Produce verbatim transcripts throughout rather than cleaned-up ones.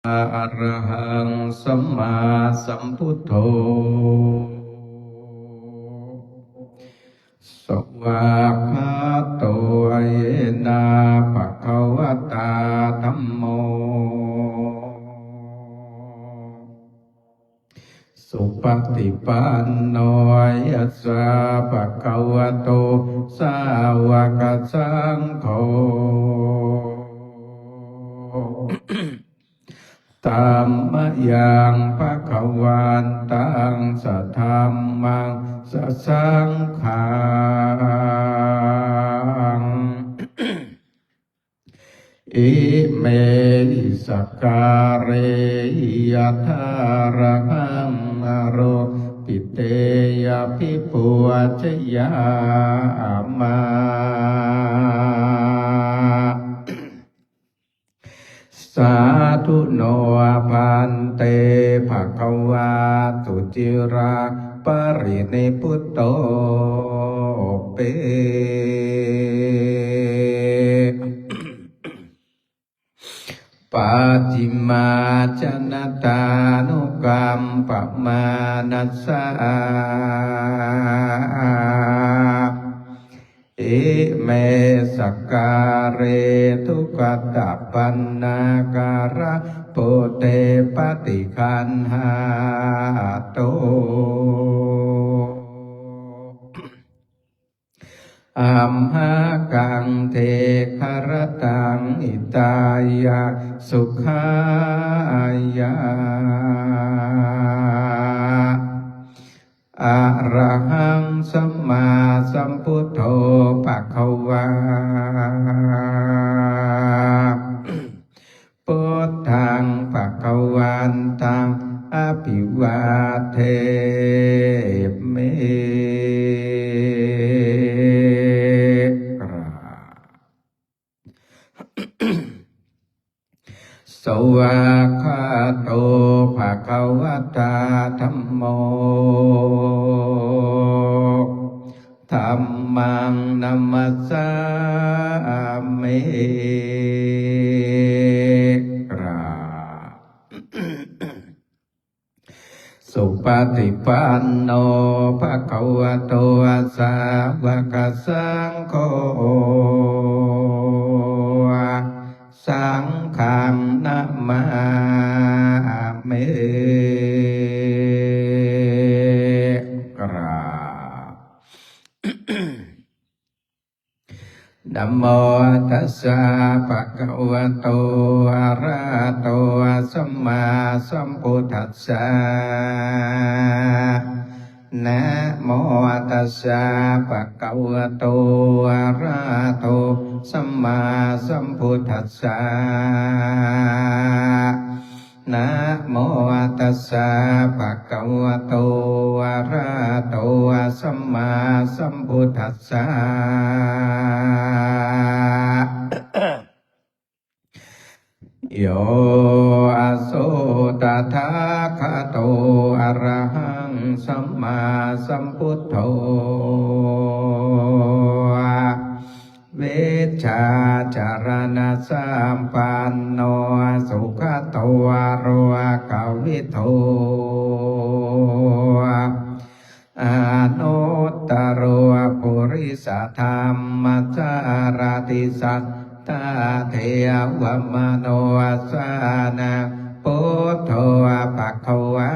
arahaṃ sammāsambuddho. Svākkhāto yena bhagavatā dhammo, supaṭipanno yassa bhagavato sāvakasaṅgho, tammayaṃ bhagavantaṃ sadhammaṃ sasaṅghaṃ, imehi sakkārehi yathārahaṃ āropitehi abhipūjayāma. Sādhu no bhante bhagavā suciraṃ parinibbutopi. Pacchimājanatānukampamānassa ime sakkāre duggatapaṇṇākārabhūte paṭiggaṇhātu. Amhākaṃ dīgharattaṃ hitāya sukhāya. Arahaṃ sammāsambuddho bhagavā. Buddhaṃ bhagavantaṃ abhivādemi. กราบ Svākkhāto bhagavatā dhammo, dhammaṃ namassāmi. กราบ Supaṭipanno bhagavato sāvakasaṅgho, saṅghaṃ namāmi. กราบ Namo tassa bhagavato arahato sammāsambuddhassa. Namo tassa bhagavato arahato sammāsambuddhassa. Namo tassa bhagavato arahato sammāsambuddhassa. Yo aso tathāgato arahaṃ sammāsambuddho, vijjācaraṇasampanno sugato lokavidū, anuttaro purisadammasārathi satthā devamanussānaṃ buddho bhagavā.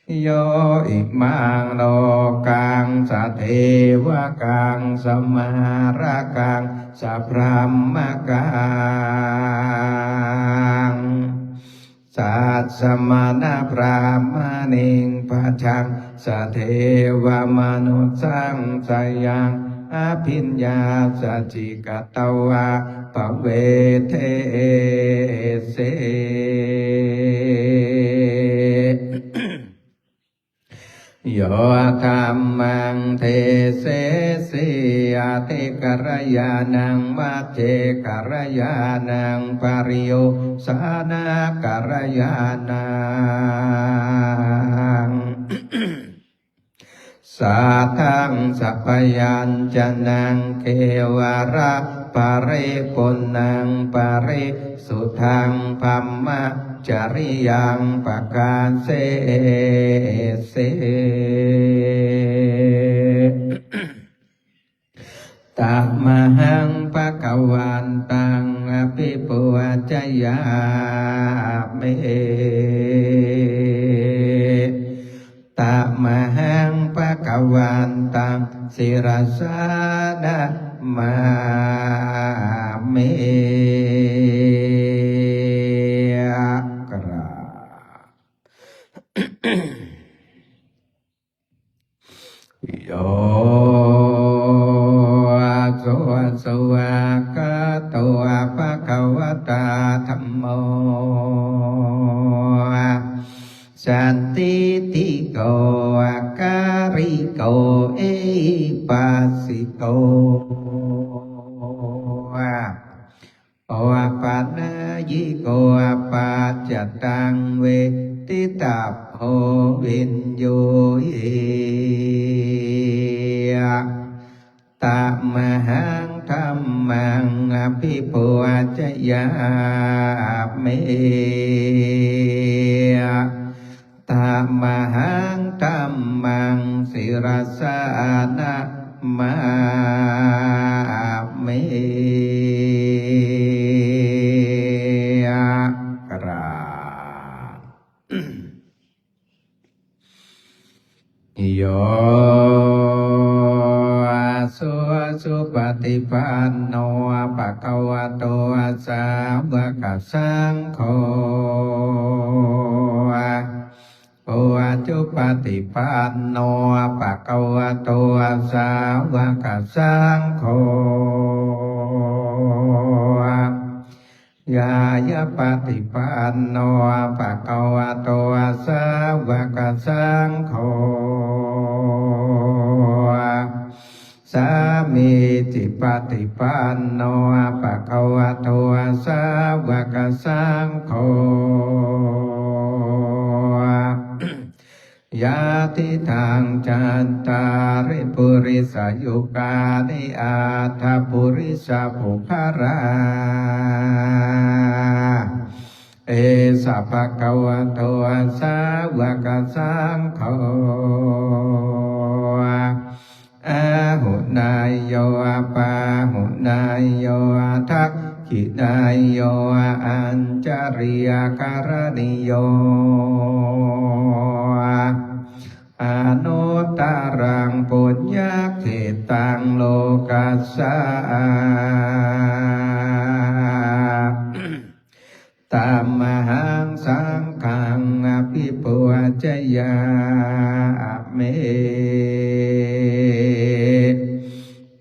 Yo imaṃ lokaṃ sadevakaṃ samārakaṃ sabrahmakaṃ sassamaṇabrāhmaṇiṃ pajaṃ sadevamanussānaṃ sayaṃ abhiññā sacchikatvā pavedesi. Yo dhammaṃ desesi ādi kalyāṇaṃ, majjhe kalyāṇaṃ, pariyosānakalyāṇaṃ, sātthaṃ sabyañjanaṃ kevalajjhānaṃ paripuṇṇaṃ parisuddhaṃ brahmacariyaṃ pakāsesi. Tamahaṃ bhagavantaṃ abhipūjayāmi. Tamahaṃ bhagavantaṃ sirasā namāmi. กราบ Yo, so, svākkhāto bhagavatā dhammo, sandiṭṭhiko akāliko ehipassiko, opanayiko paccattaṃ veditabbo viññūhi. Tamahaṃ dhammaṃ abhipūjayāmi. Tamahaṃ dhammaṃ sirasā namāmi. กราบ Yo, so, supaṭipanno bhagavato sāvakasaṅgho, ujupaṭipanno bhagavato sāvakasaṅgho, ñāyapaṭipanno bhagavato sāvakasaṅgho, sāmīcipaṭipanno bhagavato sāvakasaṅgho, yadidaṃ cattāri purisayugāni aṭṭha purisapuggalā, esa bhagavato sāvakasaṅgho, āhuneyyo pāhuneyyo dakkhiṇeyyo añjalikaraṇīyo, anuttaraṃ puññakkhettaṃ lokassa. Tamahaṃ saṅghaṃ abhipūjayāmi.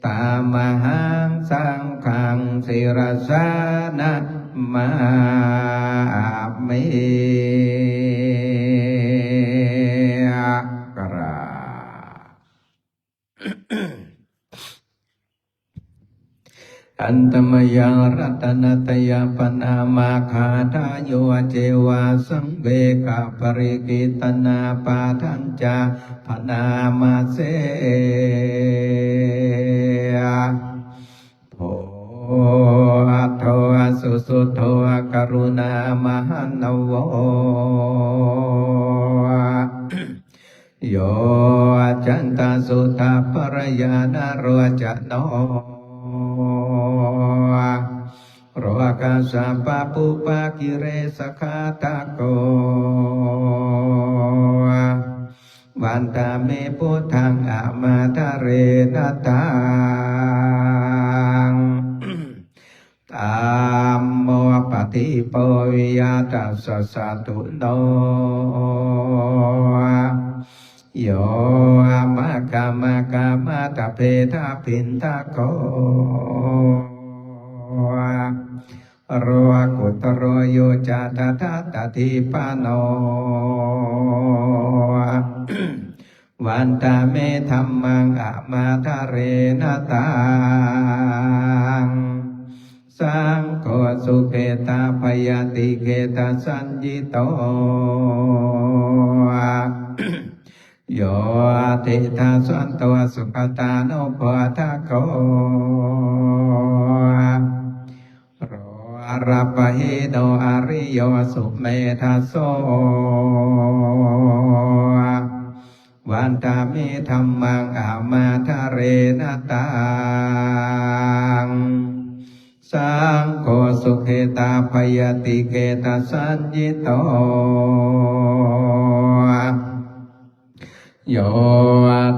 Tamahaṃ saṅghaṃ sirasā namāmi. กราบ Handa mayaṃ ratanattayappaṇāmagāthāyo ceva saṃvegaparikittanapaṭhañca bhaṇāma se. Buddho susuddho karuṇāmahaṇṇavo, yoccantasuddhabbarañāṇalocano, lokassa paṇṇubhūpakilesaghātako, vandāmi buddhaṃ amatareṇataṃ. Dhammo padīpo viya tassa satthuno, yo maggamaggamatabhedabhiṇṇako, lokuttaro yo ca tathāgatādhipano, vandāmi dhammaṃ amatareṇataṃ. Saṅgho sukhetabbayatikhetasaññito, Yo diṭṭhasanto sugatānubodhako, lopahīno ariyo sumetthaso, vandāmi dhammaṃ ahamadārena taṃ. Saṅgho sukhetabayātikhetasaññito, yo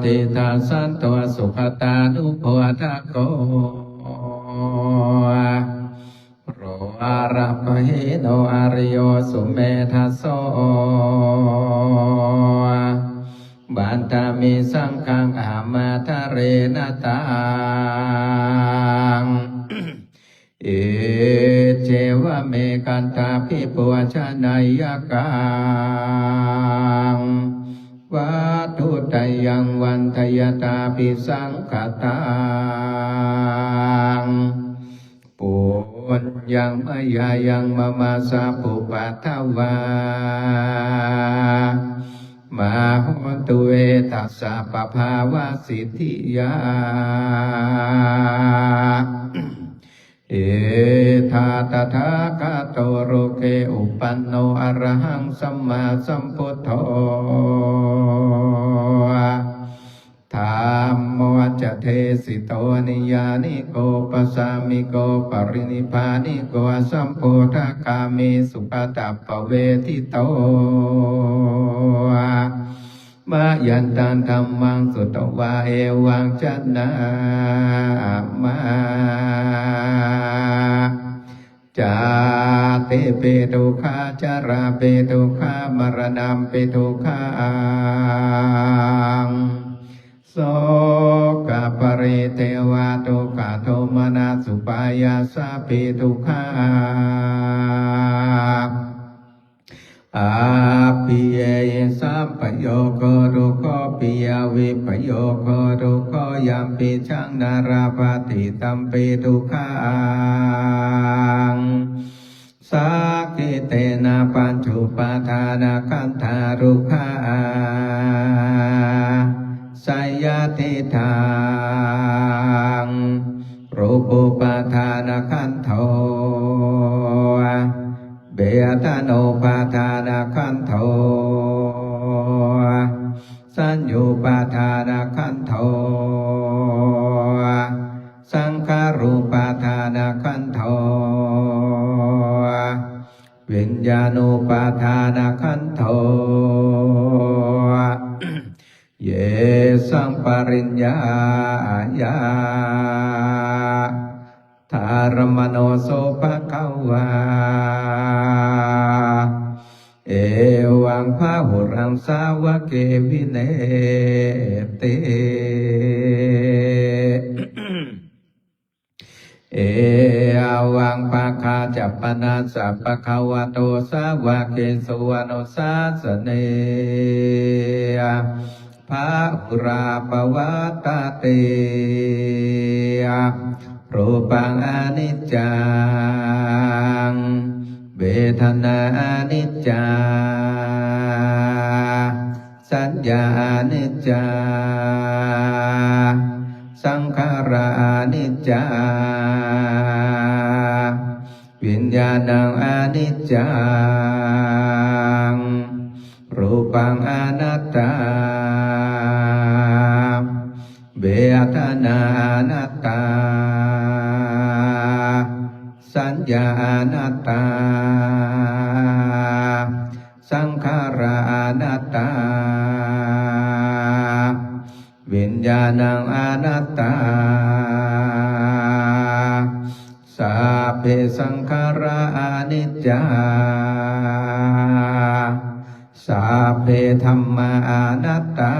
diṭṭhasanto sugatānubodhako, lopahīno ariyo sumetthaso, vandāmi saṅghaṃ ahamadārena taṃ. Iccevam ekantā vibhujaneyya kaṃ, vatthuttayyaṃ vandayatha abhisaṅkhataṃ. Puññaṃ mayā yaṃ mama sabbupaddavā, mā hontu ve tassa pabhāvasiddhiyā. Idha tathāgato loke uppanno arahaṃ sammāsambuddho, dhammo ca desito niyyāniko upasāmiko parinibbāniko asambodhagāmi sugatappavedito. Mayantaṃ dhammaṃ sutvā evaṃ janāma: jātipi dukkhā jarāpi dukkhā maraṇampi dukkhaṃ, sokaparidevadukkhadomanassupāyāsāpi dukkhā, appiyehi sampayogo dukkho piyehi vippayogo dukkho yampicchaṃ na labhati tampi dukkhaṃ, saṅkhittena pañcupādānakkhandhā dukkhā. Seyyathīdaṃ: rūpūpādānakkhandho, vedanūpādānakkhandho, saññūpādānakkhandho, saṅkhārūpādānakkhandho, viññāṇūpādānakkhandho. Yesaṃ pariññāya dhāramāno so bhagavā, evaṃ bahulaṃ sāvake vineti. Evaṃ bhagā ca panassa bhagavato sāvakesu anussāsanīya bahulā pavattati. Rūpaṃ aniccaṃ, vedanā aniccā, saññā aniccā, saṅkhārā aniccā, viññāṇaṃ aniccaṃ, rūpaṃ anattā, vedanā anattā, saññā anattā, saṅkhārā anattā, viññāṇaṃ anattā, sabbe saṅkhārā aniccā, sabbe dhammā anattāti.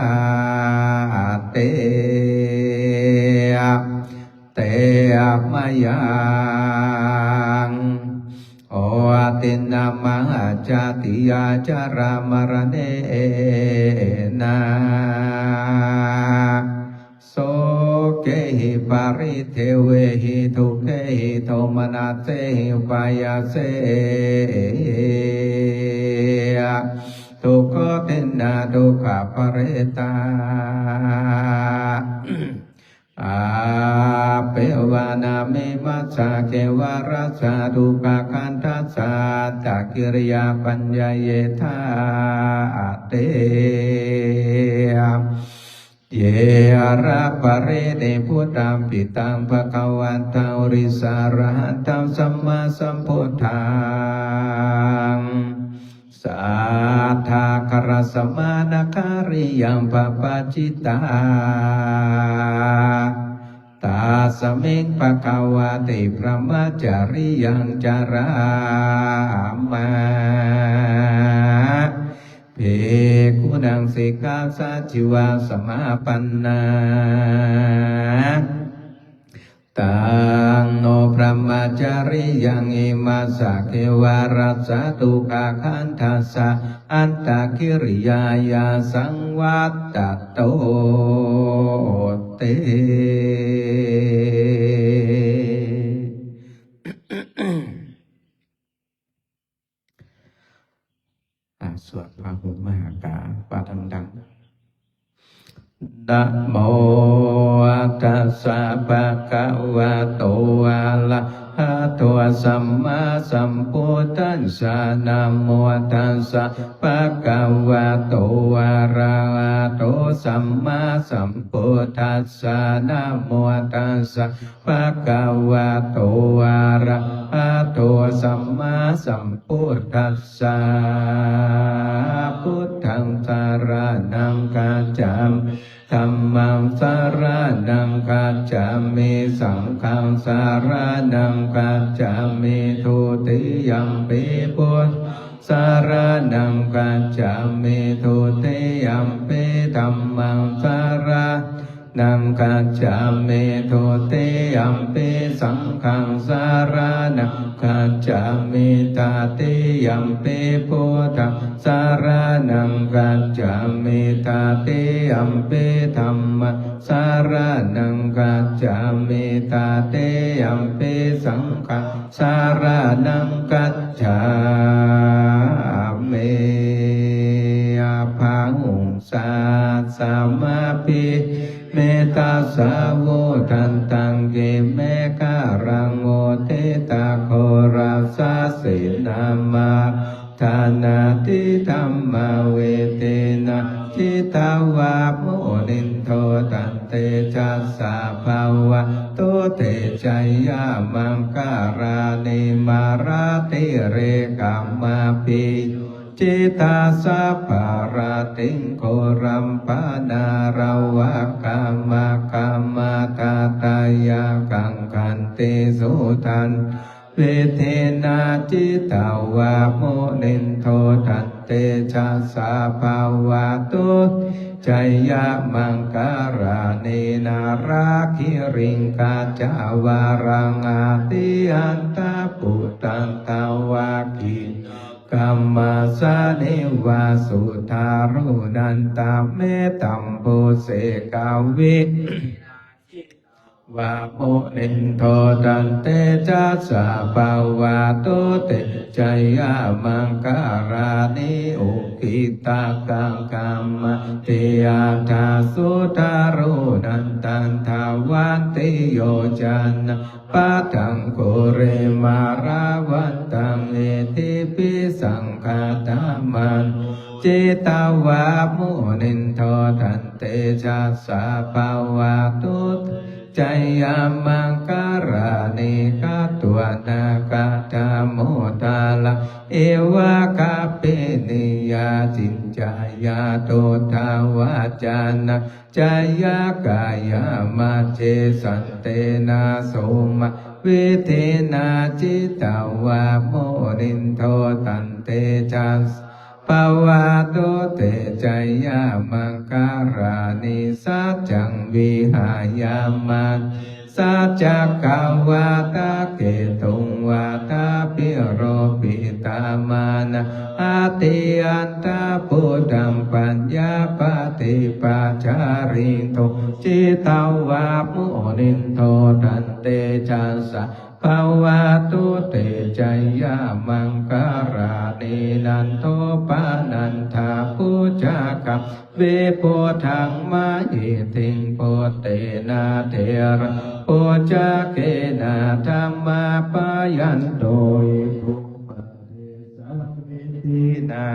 Te mayaṃ otiṇṇaṃ mahācātiyā jarāmaraṇena sokehi paridevehi dukkhehi domanassehi upāyāsehi dukkho dinnā dukkha paretā. Appevanamimassa kevalassa dukkhakkhandhassa antakiriyā paññāyetha āte. Ye ara pare nibbutampi taṃ bhagavantaṃ urisarahantaṃ sammāsambuddhaṃ satthākārasamānagāriyaṃ pabbajitā. Tasmiṃ bhagavati brahmacariyaṃ carāma bhikkhūnaṃ sikkhāsājīvasamāpannā. Taṃ no brahmacariyaṃ imassa kevalassa dukkhakkhandhassa antakiriyāya saṃvattato te. อ่ะ สวดพาหุงมหากา ว่าดังๆ Namo tassa bhagavato arahato sammāsambuddhassa. Namo tassa bhagavato arahato sammāsambuddhassa. Namo tassa bhagavato arahato sammāsambuddhassa. Buddhaṃ saraṇaṃ gacchāmi. Dhammaṃ saraṇaṃ gacchāmi. Saṅghaṃ saraṇaṃ gacchāmi. Dutiyampi buddhaṃ saraṇaṃ gacchāmi. Dutiyampi dhammaṃ saraṇaṃ gacchāmi. Dutiyampi saṅghaṃ saraṇaṃ gacchāmi. Tatiyampi buddhaṃ saraṇaṃ gacchāmi. Tatiyampi dhammaṃ saraṇaṃ gacchāmi. Tatiyampi saṅghaṃ saraṇaṃ gacchāmi. Bāhuṃ sahassamabhinimmitasāvudhantaṃ girimekhalaṃ uditaghorasasenamāraṃ dānādidhammavidhinā jitavā munindo tantejasā bhavatu te jayamaṅgalāni. Mārātirekamabhiyujjhitasabbarattiṃ ghorampanāḷavakamakkhamathaddhayakkhaṃ khantīsudan vidhinā jitavā munindo tantejasā bhavatu te jayamaṅgalāni. Nāḷāgiriṃ gajavaraṃ atimattabhūtaṃ dāvaggicakkamasanīva sudāruṇantaṃ mettambusekavidhinā vā munindo tantejasā bhavatu te jayamaṅgalāni. Ukkhittakhaggam atihatthasudāruṇantaṃ dhāvantiyojanapathaṅgulimālavantaṃ iddhībhisaṅkhatamano jitavā munindo tantejasā bhavatu te jayamaṅgalāni. Katvāna kaṭṭhamudaraṃ iva gabbhinīyā ciñcāya duṭṭhavacanaṃ janakāyamajjhe santena somavidhinā jitavā munindo tantejasā bhavatu te jayamaṅgalāni. Saccaṃ vihāya matisaccakavādaketuṃ vādābhiropitamanaṃ atiandhabhūtaṃ paññāpadīpajalito jitavā munindo tantejasā bhavatu te jayamaṅgalāni. Nandopanandabhujagaṃ vibudhaṃ mahiddhiṃ puttena therabhujagena damāpayanto iddhūpadesavidhinā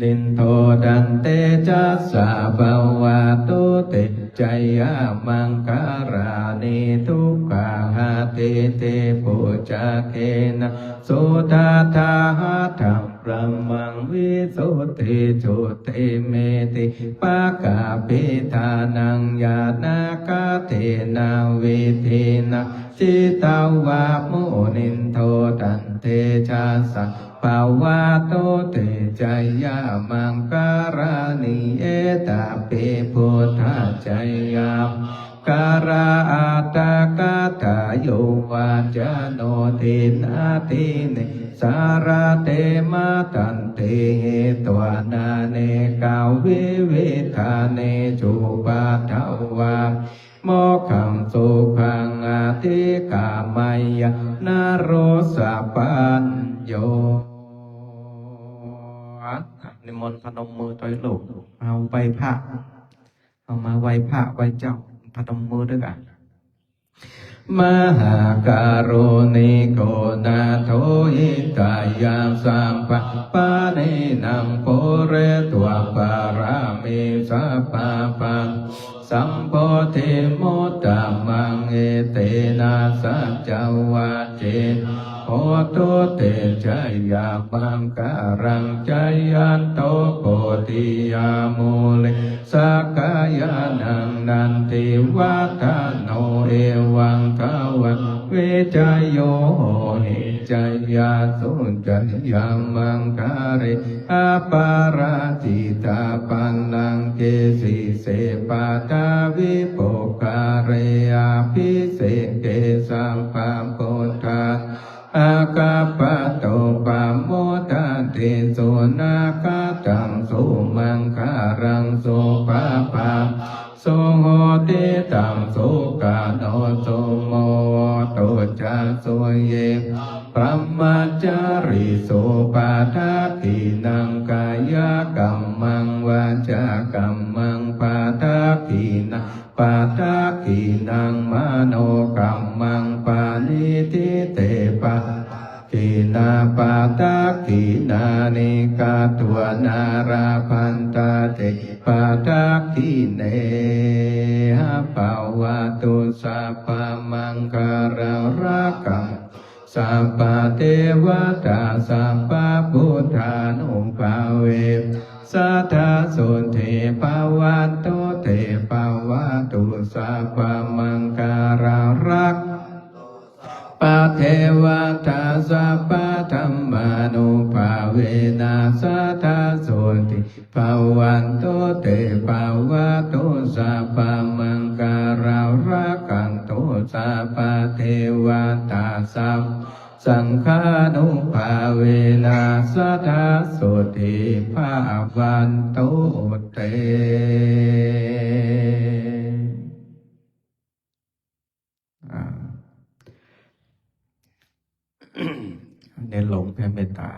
nindo taṃtejasā bhavatu te jayamaṅgalāni. Duggāhadiṭṭhibhujagena sudaṭṭhahatthaṃ brahmaṃ visuddhijutimiddhibakābhidhānaṃ ñāṇāgadena vidhinā jitavā munindo taṃtejasā bhavatu te jayamaṅgalāni. Etāpi buddhajayamaṅgalaaṭṭhagāthā yo vācano dinadine sarate matandī hitvānanekavividhāni cupaddavāni mokkhaṃ sukhaṃ adhigameyya naro sapañño. นิมนต์พนมมือด้วยลูก เอาไหว้พระ เอามาไหว้พระไหว้เจ้า พนมมือด้วยกัน Mahākāruṇiko nātho hitāya sabbapāṇinaṃ pūretvā pāramī sabbā patto sambodhimuttamaṃ. Etena saccavajjena hotu te jayamaṅgalaṃ. Jayanto bodhiyā mūle sakyānaṃ nandivaḍḍhano evaṃ tvaṃ vijayo hohi jayassu jayamaṅgale. Aparājitapallaṅke sīse paṭhavipokkhare abhiseke sabbabuddhā aggappatto pamodati. Sunakkhattaṃ sumaṅgalaṃ supabhātaṃ suhuṭṭhitaṃ sukhaṇo sumuhutto ca suyiṭṭhaṃ brahmacārisu. Padakkhiṇaṃ kāyakammaṃ vācākammaṃ padakkhiṇaṃ padakkhiṇaṃ manokammaṃ paṇidhī te padakkhiṇā. Padakkhiṇāni katvāna labhantatthe padakkhiṇe. Bhavatu sabbamaṅgalaṃ rakkhantu sabbadevatā sabbabuddhānubhāvena sadā sotthī bhavantu te. Bhavatu sabbamaṅgalaṃ rakkhantu sabbadevatā sabbadhammānubhāvena sadā sotthī bhavantu te. Bhavatu sabbamaṅgalaṃ rakkhantu sabbadevatā sabbasaṅghānubhāvena sadā sotthī bhavantu te. อ่า ในหลวงแผ่เมตตา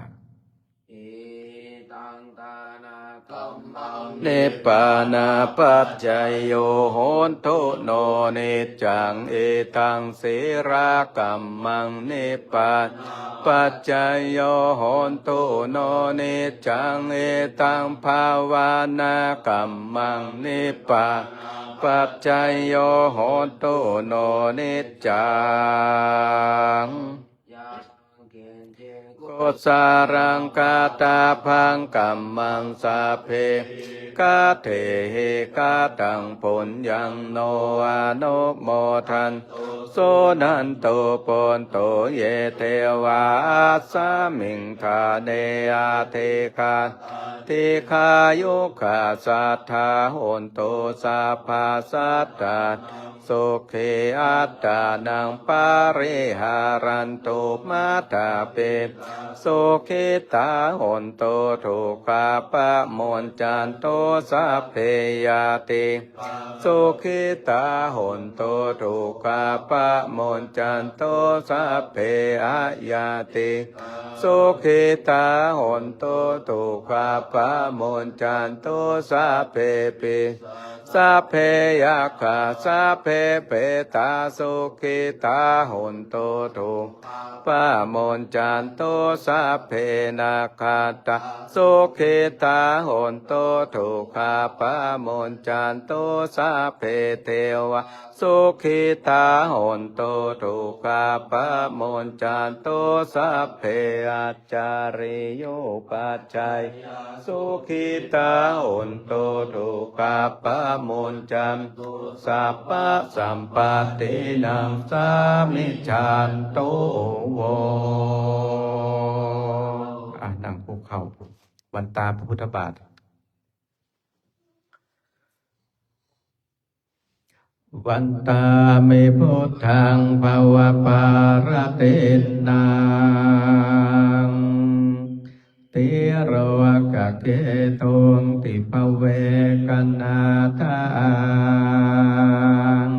Etaṃ dānakammaṃ nibbānapaccayo hotu no niccaṃ. Etaṃ sīlakammaṃ nibbānapaccayo hotu no niccaṃ. Etaṃ bhāvanākammaṃ nibbāna paccayo hotu no niccaṃ. Kusalaṃ kattabbaṃ kammaṃ sabbehi katehi kataṃ puññaṃ no anumodantu suṇantu bhonto ye devā asmiṃ ṭhāne adhigatā dīghāyukā sadā hontu sabbā sadā sukhī attānaṃ pariharantu mā tā pi sukhitā hontu dukkhā pamuñcantu sabbe ñātikā sukhitā hontu, dukkhā pamuñcantu, sabbe aññātikā sukhitā hontu, dukkhā pamuñcantu, sabbe pi sabbe yakkhā, sabbe petā sukhitā hontu, dukkhā pamuñcantu, sabbe nakkhattā sukhitā hontu, dukkhā pamuñcantu, sabbe devā sukhitā hontu, dukkhā pamuñcantu, sabbe ācariyūpaṭṭhāyā sukhitā hontu, dukkhā pamuñcantu, sabbasampattīnaṃ samijjhantu vo. อ่ะ นั่งคุกเข่า วันตาพระพุทธบาท Vandāmi buddhaṃ bhavapāratinnaṃ, tilokaketuṃ tibhavekanāthaṃ,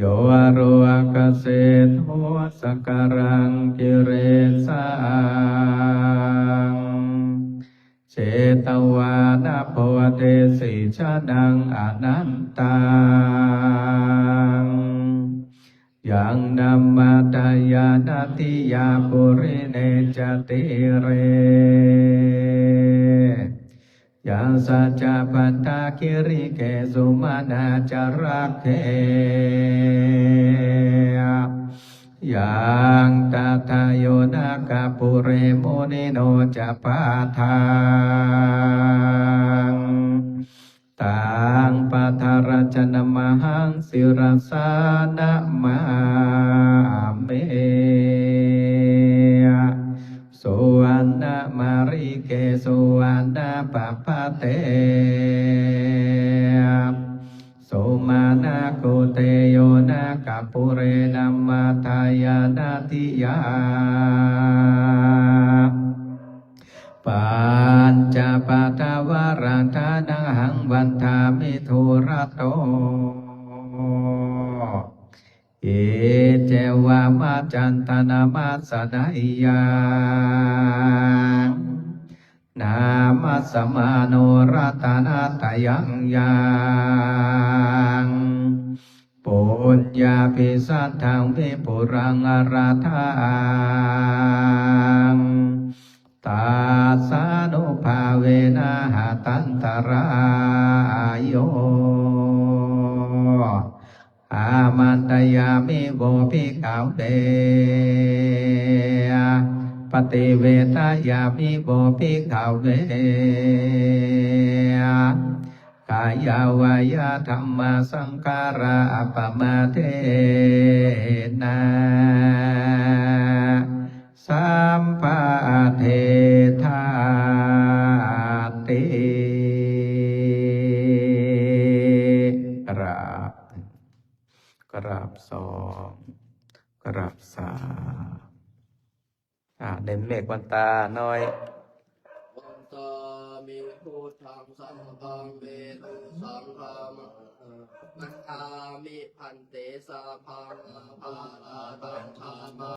yorogasiddho sakalaṃ kilesaṃ, jetvāna bodhisī janaṃ anantaṃ, yaṃ namadāya natiyā purime ca tīre, yasassā paṭhagirike sumana ca rāge, yaṃ tadā yo nāgā pure munino ca pādaṃ, taṃ bādharājā namahaṃ sirasā namāmi. Suvaṇṇamarike suvaṇṇapabbate, sumānāgūte yo nāgā pure namadāya natiyā, pañcapadā varadā nahaṃ vandāmi dūrato. Iccevamantanamasaneyyaṃ, namassāma no ratanattayaṃ, yaṃ puññābhisandaṃ vipulaṃ arahaṃ, tassānubhāvena hatantarāyo. Āmantayāmi vo bhikkhave, paṭivedayāmi vo bhikkhave, kāyāvāyadhammasaṅkhārā appamādena sampādedhāti. กราบ กราบสอง กราบสาม อ่า เน้นเมฆวันตาหน่อย Vandāmi buddhaṃ sabbaṃ vedusaṃ brahmā. Vandāmi bhante sabbaṃ aparādhaṃ khamatha.